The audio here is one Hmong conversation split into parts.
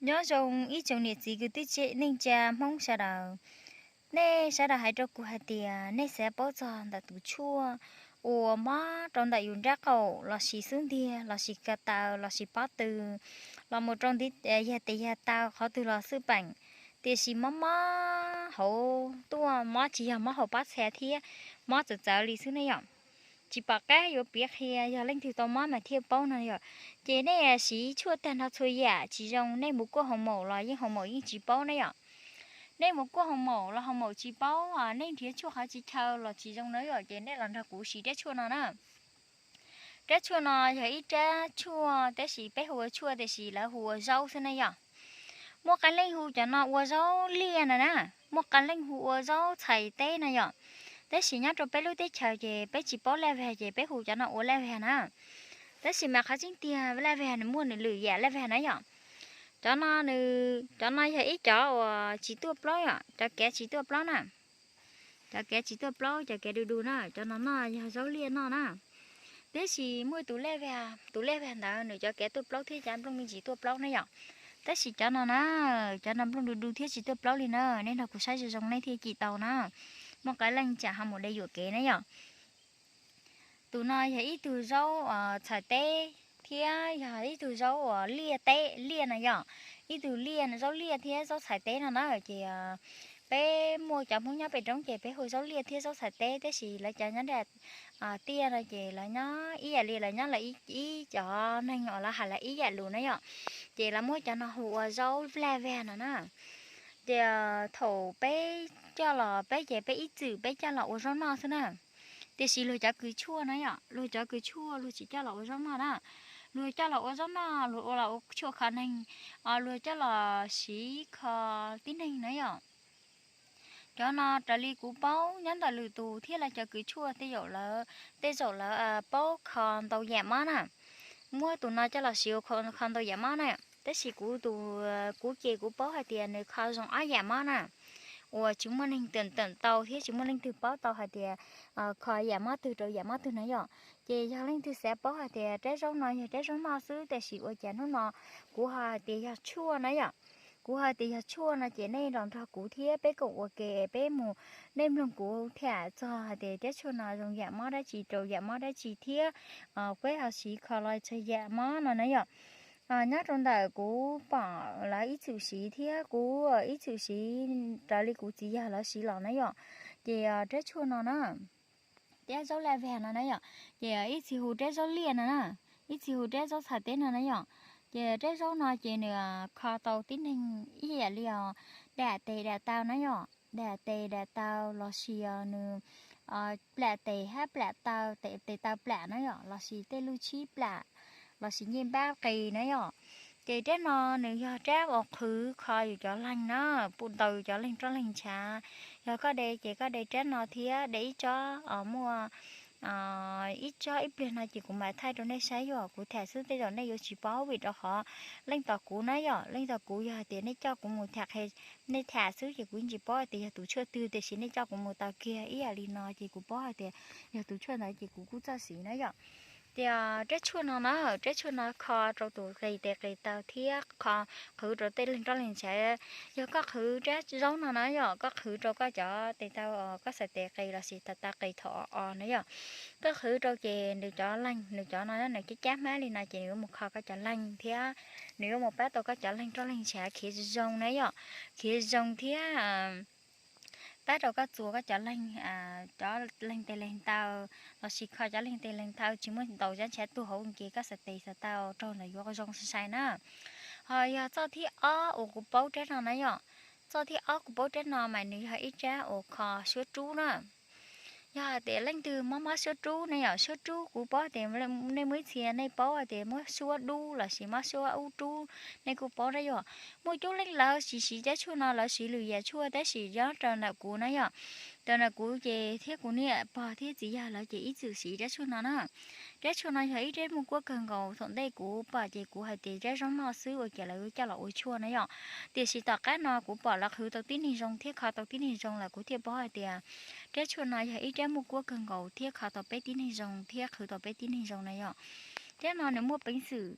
Nyob zoo ib tsoom niam txiv kwv tij neej tsa Hmoob sawv daws. Nej sawv daws hais rau kuv hais tias nej xav paub txog ntawm tus tshuaj uas mob rau ntawm yus nrab qaum lossis xub ntiag lossis ko taw lossis pob tw los mus rau ntiv, yog tes yog taw qhov twg los xij peem, tiam sis mob mob hauv tuaj, mob tsis yog mob hauv pob txha thiab, mob txawv txawv li xwb ne yom. Tsis pom qab yuav piav qhia, yog leej twg tau mob mas thiaj paub no yom. Ces nej siv tshuaj tag nrho txhua yam tsis zoo, nej mus kuaj hoo maum los yeej hoo maum yeej tsis paub ne yom. Nej mus kuaj hoo maum los hoo maum tsis paub, nej nrhiav tshuaj qhov tsis chaw los tsis zoo na yom, ces nej los nrog kuv siv rab tshuaj no na. Rab tshuaj no yog ib rab tshuaj, tab sis peb hu ua tshuaj tiam sis lawv hu ua zaub xwb ne yom. Muaj qee leej hu cov no ua zaub liaj na na, muaj qee leej hu ua zaub txhais teb na yom. Tab sis nyob rau peb lub teb chaws ces peb tsis paub laj vag ces peb hu cov no ua laj vag na. Tab sis mas qhov tseeb tiag laj vag nws muaj nws lwm yam laj vag na yom. Cov no nws, cov no yog ib cov uas tsis tuaj plaub yom, cov kav tsis tuaj plaub na. Cov kav tsis tuaj plaub, cov kav du du na, cov no noj yog zaub liaj noj na. Tab sis muaj tus laj vag, tus laj vag ntawd nws cov kav tuaj plaub thiab cov nplooj me ntsis tuaj plaub na yom. Tab sis cov no na, cov no nplooj du du thiab tsis tuaj plaub li na, nej nrog kuv saib zoo zoo nej thiaj cim tau na. Muaj qee leej tsam ho mus de yuam kev na yom. Tus no yog ib tug zaub txhais teb thiab yog ib tug zaub uas liaj teb liaj na yom. Ib tug liaj, zaub liaj thiab zaub txhais teb no na ces peb muaj cov Hmoob nyob pem roob ces peb hu zaub liaj thiab zaub txhais teb, tab sis lawv cov nyob nram tiaj no ces lawv nyob ib yam li lawv nyob lawv ib cov neeg uas lawv hais lawv ib yam lus na yom. Ces lawv muab cov no hu ua zaub laj vag no na. Ces thaum peb coj los peb ces peb ib txwm peb coj los ua zaub noj xwb na. Tiam sis luag cov kws tshuaj na yom, luag cov kws tshuaj luag tsis coj los ua zaub noj na. Luag coj los ua zaub noj, luag ua los ua tshuaj kho neeg, luag coj los siv kho tib neeg na yom. Cov no raws li kuv paub nyob ntawm lwm tus thiab lawv cov kws tshuaj tej zaum lawv, tej zaum lawv paub kho ntau yam mob na. Muab tus no coj los siv ua kho ntau yam mob na. Tab sis kuv tus, kuv ces kuv paub hais tias nws kho zoo ob yam mob na, uas tsis muaj neeg teem teem tau thiab tsis muaj leej twg paub tau hais tias kho yam mob twg rau yam mob twg na yom. Ces yog leej twg xav paub hais tias rab zaub no yog rab zaub noj xwb, tab sis ua cas hnub no kuv ho hais tias yog tshuaj na yom. Kuv hais tias yog tshuaj no ces nej los nrog kuv thiab peb koom ua ke, peb mus, nej mloog kuv tham txog hais tias rab tshuaj no zoo yam mob dab tsi rau yam mob dab tsi thiab peb ho siv kho los txog yam mob no na yom. Nyob rau ntawm kuv pom lawv ib txwm siv thiab kuv ib txwm siv raws li kuv txiv yawg lawv siv los na yom. Ces rab tshuaj no na, rab zaub laj vag no na yom, ces ib txhia hu rab zaub liaj no na, ib txhia hu rab zaub txhais teb no na yom. Ces rab zaub no ces nws kho tau tib neeg ib yam li os, dam tes dam taw na yom, dam tes dam taw lossis nws plam tes hab plam taw, tes taw plam na yom, lossis tej lub tshib plam, lossis ncej npab qis na yom. Ces rab no nws yog rab uas qhwv kho yus cov leeg na, pum ntaus yus cov leeg roj leeg ntshav. Yog koj de ces koj de rab no thiab de ib tsob muaj ib tsob, ib pliag no ces kuv mam thaij rau nej saib, yog kuv tham xwb tej zaum nej yuav tsis paub vim rau qhov leej tom kuv na yom, leej tom kuv yog hais tias nej coj kuv mus tham, nej tham xwb ces kuv tsis paub hais tias yog tus tshuaj twg, tiam sis nej coj kuv mus taws kiag ib yam li no ces kuv paub hais tias yog tus tshuaj ntawd ces kuv kuj txawj siv na yom. Tias rab tshuaj no na, rab tshuaj no kho rau tus qis tes qis taw thiab kho, qhwv rau tej leeg roj leeg ntshav. Yog koj qhwv rab zaub no na yom, koj qhwv rau koj cov tes taw, koj txhais tes qis lossis taw taw qis thaum o o na yom, koj qhwv rau ces nws cov leeg, nws cov no nws cab cab hmab li no ces nws yuav mus kho koj cov leeg thiab nws yuav mus pab tau koj cov leeg roj leeg ntshav khiav zoo zoo na yom, khiav zoo thiab pab rau koj txuas koj cov leeg, cov leeg tes leeg taw, lossis kho cov leeg tes leeg taw tsis muaj ntaus cov ntshav tuag hauv ces koj txhais tes txhais taw raug ntawd yuav zoo sai sai na. Ho yog txoj thib ob uas kuv paub rab no na yom, txoj thib ob kuv paub rab no mas nws yog ib rab uas kho suab rub na. Yog hais tias leej twg mob mob suab rub ne yom, suab rub kuv paub tias nej muaj ib txhia nej paub hais tias mob suab dub lossis mob suab ub rub, nej kuj paub na yom. Muaj coob leej lawv tsis siv rab tshuaj no, lawv siv lwm yam tshuaj, tab sis nyob rau ntawm kuv na yom, rau ntawm kuv ces thiab kuv niam pog thiab txiv yawg lawv ces ib txwm siv rab tshuaj no na. Rab tshuaj no yog ib rab muaj kuab kawg nkaus, thaum ntej kuv pom ces kuv hais tias rab zaub noj xwb ua cas lawv coj los ua tshuaj na yom. Tiam sis tom qab no kuv pom lawv qhwv tau tib neeg zoo thiab kho tau tib neeg zoo lawm kuv thiaj paub hais tias rab tshuaj no yog ib rab muaj kuab kawg nkaus thiab kho tau peb tib neeg zoo thiab qhwv tau peb tib neeg zoo na yom. Rab no nws muaj peev xwm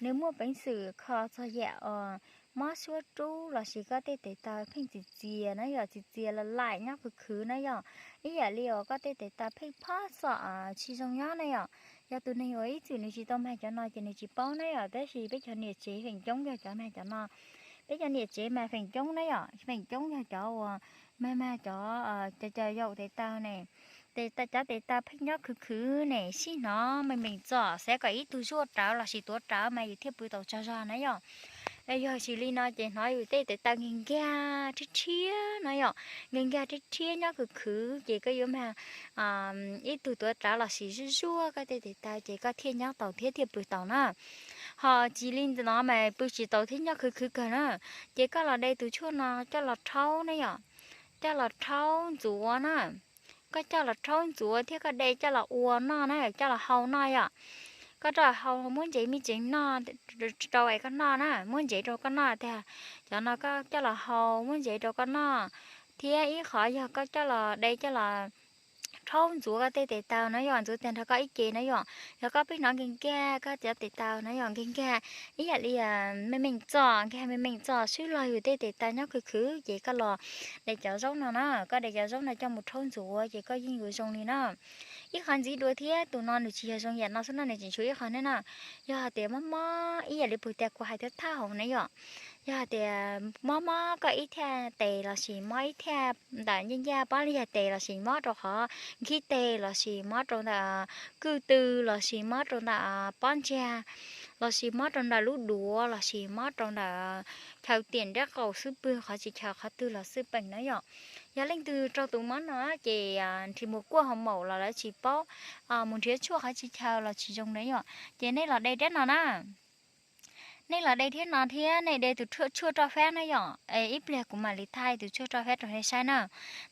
nws muaj peev xwm kho txog yam uas mob suab rub lossis koj tej tes taw pheej txias txias na yom, txias txias laj laim nyob khwv khwv na yom, ib yam li uas koj tej tes taw pheej phob xom tsis zoo nyob na yom. Yog tus neeg uas ib txwm nws tsis tau mag cov no ces nws tsis paub na yom, tab sis peb cov niam tsev feem coob yog cov mag cov no. Peb cov niam tsev mas feem coob na yom, feem coob yog cov uas mag mag cov cov cov yaum tes taw ne, tes taw cov tes taw pheej nyob khwv khwv ne, sib hnov meej meej txom, xav kom ib tug zuaj rawv lossis tuav rawv mas yus thiaj pw tau tsaug zog na yom. Yog tsis li no ces hnov yus tej tes taw nkag nkag rhiab rhiab no yom, nkag nkag rhiab rhiab nyob khwv khwv ces koj yuav mag ib tug tuav rawv lossis zuaj zuaj koj tej tes taw ces koj thiaj nyob tau thiab thiaj pw tau na. Ho tsis li no mas pw tsis tau thiab nyob khwv khwv kawg na. Ces koj los de tus tshuaj no coj los rhaub na yom, coj los rhaub ntxuav na. Koj coj los rhaub ntxuav thiab koj de coj los ua noj na, coj los hau noj yom. Koj rau hau muab ntsev me ntsev noj rau es koj noj na, muab ntsev rau koj noj tiag. Cov no koj coj los hau muab ntsev rau koj noj, thiab ib qhov yog koj coj los de coj los rhaub ntxuav koj tej tes taw na yom, ntxuav tag nrho koj ib ce na yom. Yog koj pheej hnov nkag nkag koj cov tes taw na yom, nkag nkag ib yam li meej meej txom, nkag meej meej txom swb los yus tej tes taw nyob khwv khwv ces koj los de cov zaub no na, koj de cov zaub no coj mus rhaub ntxuav ces koj yeej yuav zoo li na. Ib qhov ntxiv dua thiab, tus no nws tsis yog zoo yam no xwb no, nws tseem tshuav ib qhov ne na. Yog hais tias mob mob ib yam li puag ta kuv hais thawj thawj hauv na yom, yog hais tias mob mob koj ib thaj tes lossis mob ib thaj ntawm ncaj ncaj pob li yog tes lossis mob rau qhov nkhib tes lossis mob rau ntawm kwj tw lossis mob rau ntawm pob ntsag lossis mob rau ntawm lub duav lossis mob rau ntawm chaw tiam nraub qaum xub pwg qhov tsis chaw qhov twg los xij peem na yom. Yog leej twg raug tus mob no ces nrhiav mus kuaj hoo maum los lawv tsis paub, mus nrhiav tshuaj qhov tsis chaw los tsis zoo na yom, ces nej los de rab no na. Nej los de thiab no thiab nej de tus tshuaj roj fab na yom. Ib pliag kuv mam li thaij tus tshuaj roj fab rau nej saib na.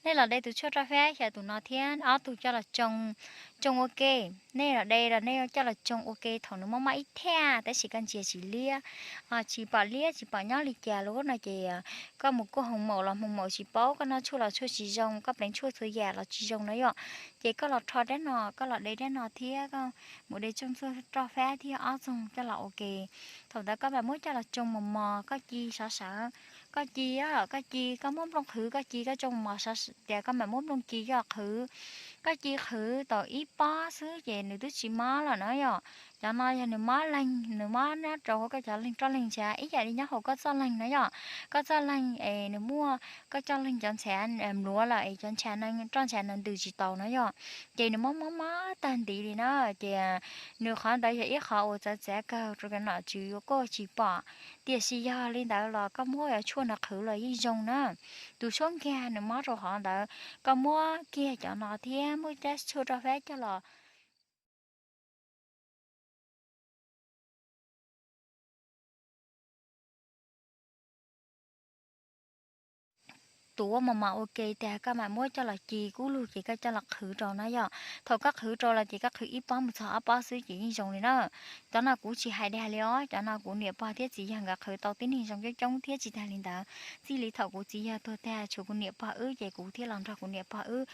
Nej los de tus tshuaj roj fab xyaw tus no thiab ob tug coj los tsoo, tsoo ua ke. Nej los de los nej coj los tsoo ua ke thaum nws mob mob ib thaj tab sis koj ntsia tsis liab, tsis pom liab tsis pom nyob li cas lawm no ces koj mus kuaj hoo maum los hoo maum tsis paub, koj noj tshuaj los tshuaj tsis zoo, koj pleev tshuaj txhua yam los tsis zoo na yom. Ces koj los rho rab no, koj los de rab no thiab koj mus de tshuaj roj fab thiab ob txoog coj los ua ke. Thaum ntawd koj mam muab coj los tsoo mos mos, koj ci sov sawv, koj ci, koj ci koj muab nplooj qhwv, koj ci koj tsoo mos mos sov tias koj mam muab nplooj ci coj qhwv. Koj ci qhwv tau ib pob xwb ces nws twb tsis mob lawm na yom. Cov no yog nws mob leeg, nws mob nyob rau hauv koj cov leeg roj leeg ntshav ib yam li nyob hauv koj txoj leeg na yom. Koj txoj leeg es nws muaj koj coj leeg cov ntshav mluav lawm es cov ntshav no, roj ntshav no ntws tsis tau na yom. Ces nws mob mob mob tag ntiv li na. Ces nws qhov ntawd yog ib qhov uas txawv txav kawg rau cov nom tswv yuav kuaj tsis pom. Tiam sis yog li ntawd los koj muab cov tshuaj no qhwv los yeej zoo na. Tus suab nkag nws mob rau qhov ntawd, koj muab kiag cov no thiab muab rab tshuaj roj fab coj los tuav mos mos ua ke tag koj mam muab coj los ci kub lug ces koj coj los qhwv rau na yom. Thaum koj qhwv rau los ces koj qhwv ib pob mus txog ob pob xwb ces yeej zoo li na. Cov no kuv tsis hais dag li os, cov no kuv niam pog thiab txiv yawg nkawd qhwv tau tib neeg zoo coob coob thiab tsis tag li ntawd. Txij li thaum kuv txiv yawg tuag tag tshuav kuv niam pog wb ces kuv thiaj los nrog kuv niam pog wb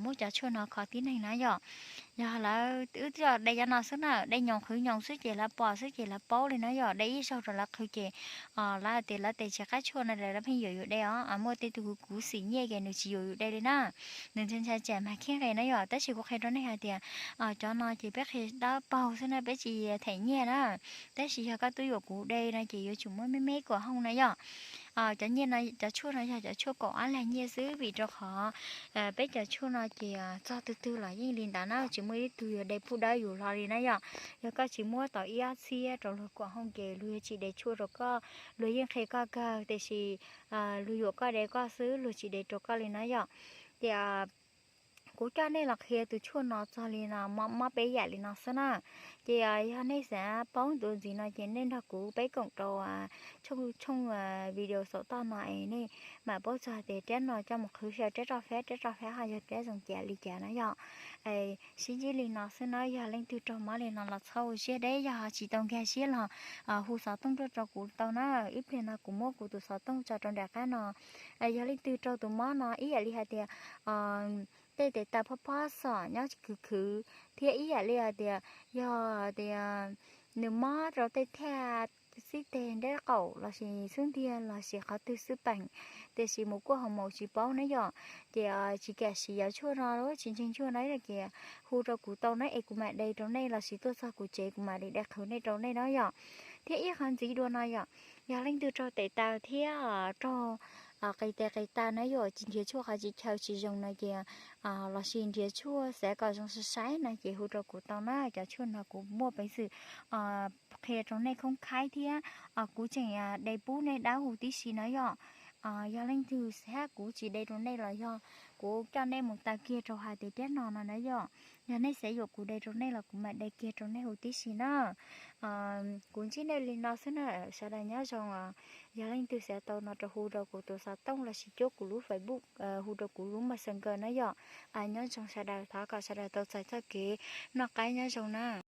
muab cov tshuaj no kho tib neeg na yom. Yog lawv wb twb de cov no xwb na, de nyoos qhwv nyoos xwb ces lawv pom xwb ces lawv paub li na yom. De ib zaug rau lawv qhwv ces lawv tias lawv tes tsis qab tshuaj no lawv pheej yuam yus de os. Muaj tej tug kuv xim nyiaj ces nws tsis yuam yus de li na, nws ntshai ntshai tsam mag khiab nqe na yom. Tab sis kuv qhia rau nej hais tias cov no ces peb qhia dawb paug xwb na, peb tsis them nyiaj na. Tab sis yog koj twb yuam kuv de no ces yuav tsum muab me me kuam hooj na yom. Cov nyiaj no, cov tshuaj no yog cov tshuaj kaum ob lag nyiaj xwb vim rau qhov peb cov tshuaj no ces txog twg twg los yeej li ntawd na, tsis muaj ib tug yuav de pub dawb yus hlo li na yom. Yog koj tsis muab tau ib ob txhiab rau luag kuam hooj ces luag yuav tsis de tshuaj rau koj, luag yeej qhia koj kawg tiam sis luag yuam koj de koj xwb, luag tsis de rau koj li na yom. Ces kuv coj nej los qhia tus tshuaj no txog li no, mob peb yam li no xwb na. Ces yog nej xav paub ntxiv no ces nej nrog kuv peb koom rau tshooj video saum toj no es nej mam paub txog tias rab no coj mus qhwv xyaw rab roj fab, rab roj fab ho yog rab zoo cas li cas na yom. Sib ntsib li no xwb na, yog leej twg raug mob li no los txhob ua siab deb, yog tsis tau nkag siab los hu xov tooj tuaj rau kuv tau na. Ib pliag no kuv muab kuv tus xov tooj tso rau nram qab no. Yog leej twg raug tus mob no ib yam li hais tias tej tes taw phob phob xom nyob khwv khwv, thiab ib yam li hais tias yog tias nws mob rau tej thaj xib teg nraub qaum lossis xub ntiag lossis qhov twg xwb peem, tiam sis mus kuaj hoo maum tsis paub na yom. Ces tsis kam siv cov tshuaj no, tsis ntseeg tshuaj no ces hu rau kuv tau na es kuv mam de rau nej lossis tuaj txog kuv tsev kuv mam li de qhwv nej rau nej na yom. Thiab ib qho ntxiv dua no yom, yog leej twg raug tes taw thiab raug qis tes qis taw na yom, tsis nrhiav tshuaj qhov tsis chaw tsis zoo no ces lossis nrhiav tshuaj xav kom zoo sai sai no ces hu rau kuv tau na. Cov tshuaj no kuv muaj peev xwm qhia rau nej khoob khaib thiab kuv tseem de pub nej dawb huv tib si na yom. Yog leej twg xav kuv tsis de rau nej los yog kuv coj nej mus taw kiag rau hais tias tiab no no na yom, yog nej xav yuav kuv de rau nej los kuv mam de kiag rau nej huv tib si na. Kuv ntsib nej li no xwb na, sawv daws nyob zoo. Yog leej twg xav tau no rau hu rau kuv tus xov tooj lossis cuab kuv lub Facebook, hu rau kuv lub Messenger na yom. Nyob zoo sawv daws, thov kom sawv daws tau txais txoj kev noj qab nyob zoo na.